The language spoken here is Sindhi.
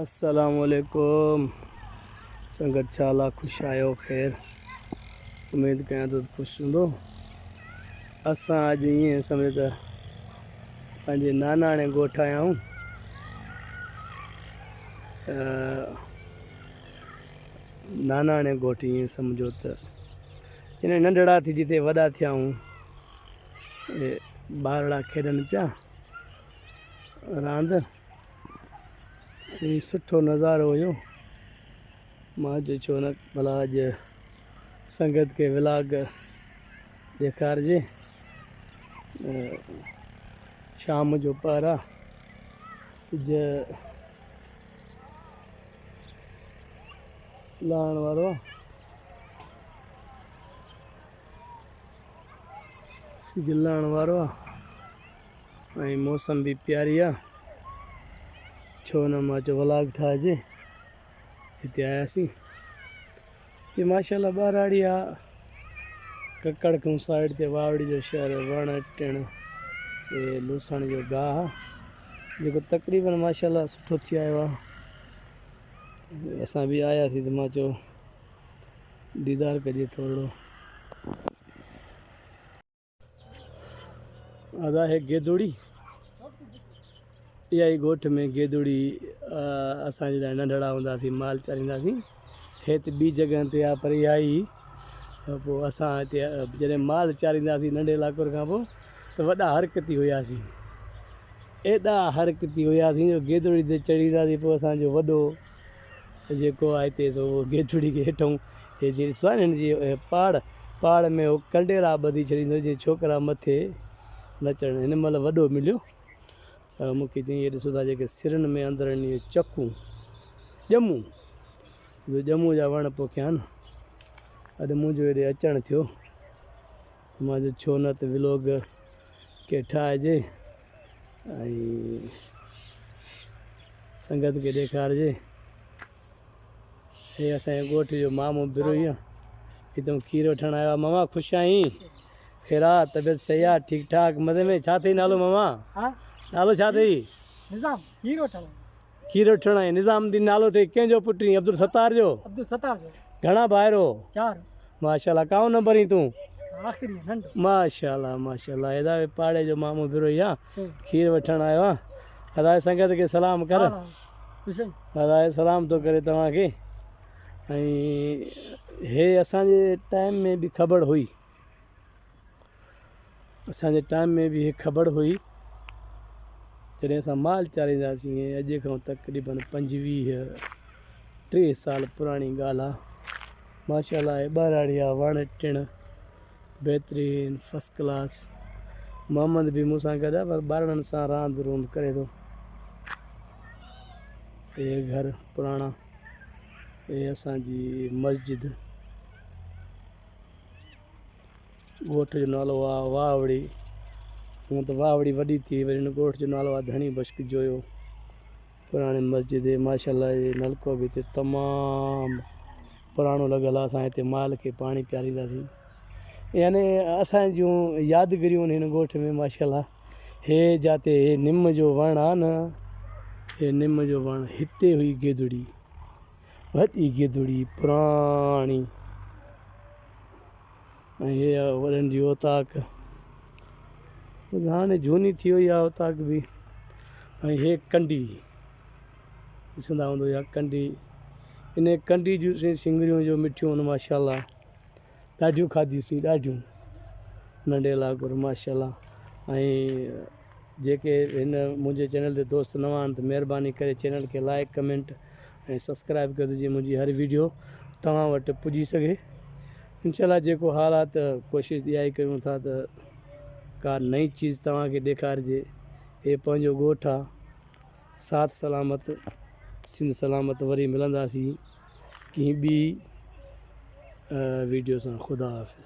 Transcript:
السلام عليڪم سنگت ڇا حال آ خوش آهيو خير اميد ڪيان ٿو ته خوش هوندو اسان اڄ ائين سمجهو ته پنهنجي ناناڻي ڳوٺ آيا آهيون ناناڻي ڳوٺ ائين سمجهو ته جڏهن ننڍڙا ٿي جتي وڏا ٿيا آهيون ٻارڙا کيڏن پيا راند ۽ سٺو نظارو هيو مان چيو ڇو نه ڀلا اڄ سنگت کي ولاگ ڏيکارجي شام جو پهر آ سج لهڻ وارو آ سج لهڻ وارو آ ۽ موسم به پياري آ ڇو نه مان چيو ولاگ ٺاهجي هتي آياسين هي ماشاءالله ٻهراڙي آ ڪڪڙ کان سائيڊ تي واوڙي جو شهر وڻ ٽڻ تي لوسڻ جو گاهه جيڪو تقريبن ماشاءالله سٺو ٿي آيو آ اسان به آياسين ته مان چيو ديدار ڪجي ٿورڙو ادا هي گيدوڙي اها ئي ڳوٺ ۾ گيدوڙي اسان جڏهن ننڍڙا هونداسين مال چارينداسين هي ته ٻي جڳهه تي آ پر اها ئي پوء اسان هتي جڏهن مال چارينداسين ننڍي لاڪور کان پوء ته وڏا حرڪتي هياسين ايڏا حرڪتي هياسين جو گيدوڙي تي چڙهي اينداسين پوء اسانجو وڏو جيڪو آهي هتي سو گيدوڙي کي هيٺئون هي جي ڏسو آهي نه هن جي پاڙ پاڙ ۾ هو ڪنڊيرا ٻڌي ڇڏيندو جيئن ڇوڪرا مٿي نه چڙهن هن مهل وڏو مليو مون کي چيائين هي ڏسو ٿا جيڪي سرن ۾ اندر آهن اهي چڪون ڄمون جو ڄمون جا وڻ پوکيا آهن اڄ منهنجو هيڏي اچڻ ٿيو ته مان چيو ڇو نه ته ولوگ کي ٺاهجي ۽ سنگت کي ڏيکارجي. هي اسان جي ڳوٺ جو مامو بروهي آ هتون کير وٺڻ آيو آ ماما خوش آهين خير آ طبيعت صحيح آ ٺيڪ ٺاڪ مزي ۾ ڇا اٿئي نالو ماما نالو ڇا اٿئي نظام کير وٺڻ کير وٺڻ آئين نظام الدين نالو اٿئي ڪنهن جو پٽ آهين عبدالستار جو عبدالستار جو گهڻا ڀائر هو چار ماشاءالله ڪائون نمبر آهين تون آخري ننڍو ماشاءالله ماشاءالله ادا پاڙي جو مامو بروهي آ کير وٺڻ آيو آ ادا سنگت کي سلام ڪر ادا سلام ٿو ڪري توهان کي ۽ هي اسان جي ٽائيم ۾ به خبر هئي اسان جي ٽائيم ۾ به هي خبر هئي جڏهن اسان مال چارينداسين اڄ کان تقريبن پنجويهه ٽيهه سال پراڻي ڳالهه آ ماشاءالله هي ٻهراڙي آ وڻ ٽڻ بهترين فرسٽ ڪلاس محمد به مون سان گڏ آ پر ٻارڙن سان راند روند ڪري ٿو هي گهر پراڻا هي اسان جي مسجد ڳوٺ جو نالو آ واهوڙي هونء ته واهوڙي وڏي ٿي وري هن ڳوٺ جو نالو آ ڌڻي بشڪ جويو پراڻي مسجد هي ماشاءالله هي نلڪو به هتي تمام پراڻو لڳل آ اسان هتي مال کي پاڻي پيارينداسين يعني اسان جون يادگريون هن ڳوٺ ۾ ماشاءالله هي جاتي هي نم جو وڻ آ نه هي نم جو وڻ هتي هئي گيدڙي وڏي گيدڙي پراڻي ۽ هي آ وڏن جي اوطاق هاڻي جهوني ٿي وئي آ اوطاق به ۽ هي ڪنڊي ڏسندا هوندو اها ڪنڊي ان ڪنڊي جون سين سنگريون جو مٺيون آهن ماشاء الله ڏاڍيون کاڌيون سين ڏاڍيون ننڍي لاڪر ماشاء الله ۽ جيڪي هن منهنجي چينل تي دوست نوان آهن ته مهرباني ڪري چينل کي لائڪ ڪمينٽ ۽ سبسڪرائب ڪجو جيئن منهنجي هر ويڊيو توهان وٽ پڄي سگهي انشاء الله جيڪو حال آ ته ڪوشش اها ئي ڪيون ٿا ته ڪا نئين چيز توهان کي ڏيکارجي هي پنهنجو ڳوٺ آ ساٿ سلامت سنڌ سلامت وري ملنداسين ڪنهن ٻي ويڊيو سان خدا حافظ.